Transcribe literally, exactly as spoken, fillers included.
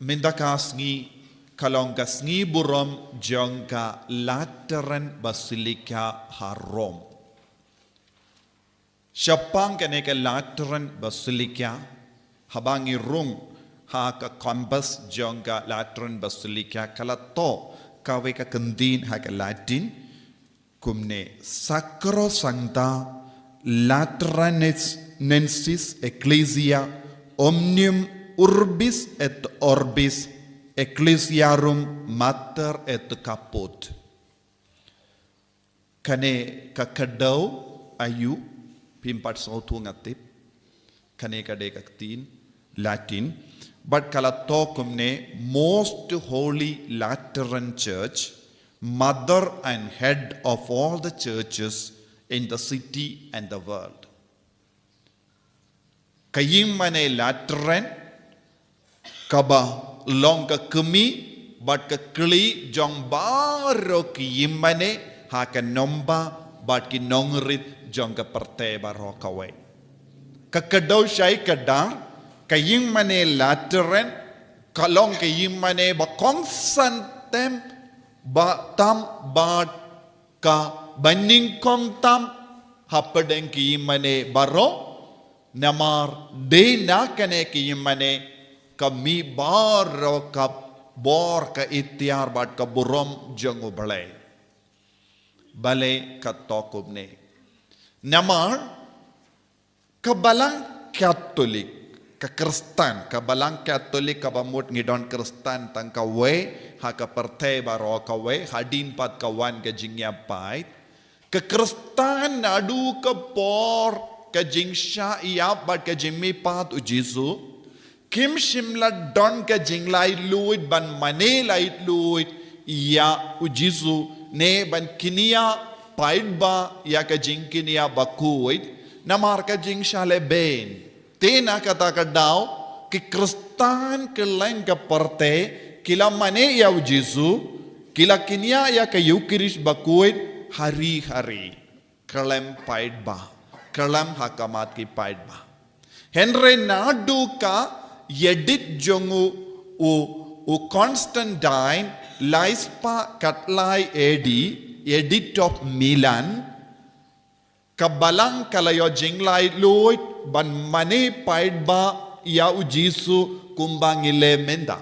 Mynta ka sngi ka long ka sngi burom jong ka Lateran Basilica ha Rome. Shaphang kane ka Lateran Basilica, haba ngi rung ha ka campus jong ka Lateran Basilica, ka la thoh kawei ka kyntien ha ka Latin kumne: Sacrosancta Lateranensis Ecclesia, omnium urbis et orbis ecclesiarum mater et caput. Kane ka kdew aïu, phim pat sngewthuh, nga tip. Kane ka dei ka ktien Latin, bad ka la thoh kumne: Most Holy Lateran Church, Mother and Head of all the churches in the city and the world. Ka ïingmane Lateran, kaba long ka kmie bad ka khlieh jong baroh ki ïingmane ha ka nongbah bad ki nongrit jong ka pyrthei baroh kawei. Ka kdew shai kdar, ka ïingmane Lateran ka long ka ïingmane ba kongsan tam, ba tam bad kaba nyngkong tam hapdeng ki ïingmane baroh, namar dei na kane ka ïingmane ka mih baroh ka bor, ka iktiar bad ka burom jong U Blei. Balei ka thoh kumne? Namar ka Balang Katholik, ka Khristan, ka Balang Katholik, kaba mut ngi don Khristan tang kawei ha ka pyrthei baroh kawei, hadien pat ka wan ka jingïapait. Ka Khristan naduh ka por ka jingshah ïap bad ka jingmihpat U Jisu, kim shym la don ka jinglaitluid ban mane laitluid ïa U Jisu ne ban kñia paidbah ïa ka jingkñia bakhuid namar ka jingshah lehbeiñ. Te na kata ka daw, ki Khristan kylleng ka pyrthei ki la mane ïa U Jisu, ki la kñia ïa ka Ïukharist bakhuid ha ri ha ri, khlem paidbah, khlem ha khmat ki paidbah. Hynrei naduh ka ïadit jong u, u, u Constantine, lai spah khatlai A D, Edict of Milan, ka Balang ka la ïoh jinglaitluid ban mane paidbah ïa U Jisu kumba ngi leh mynta.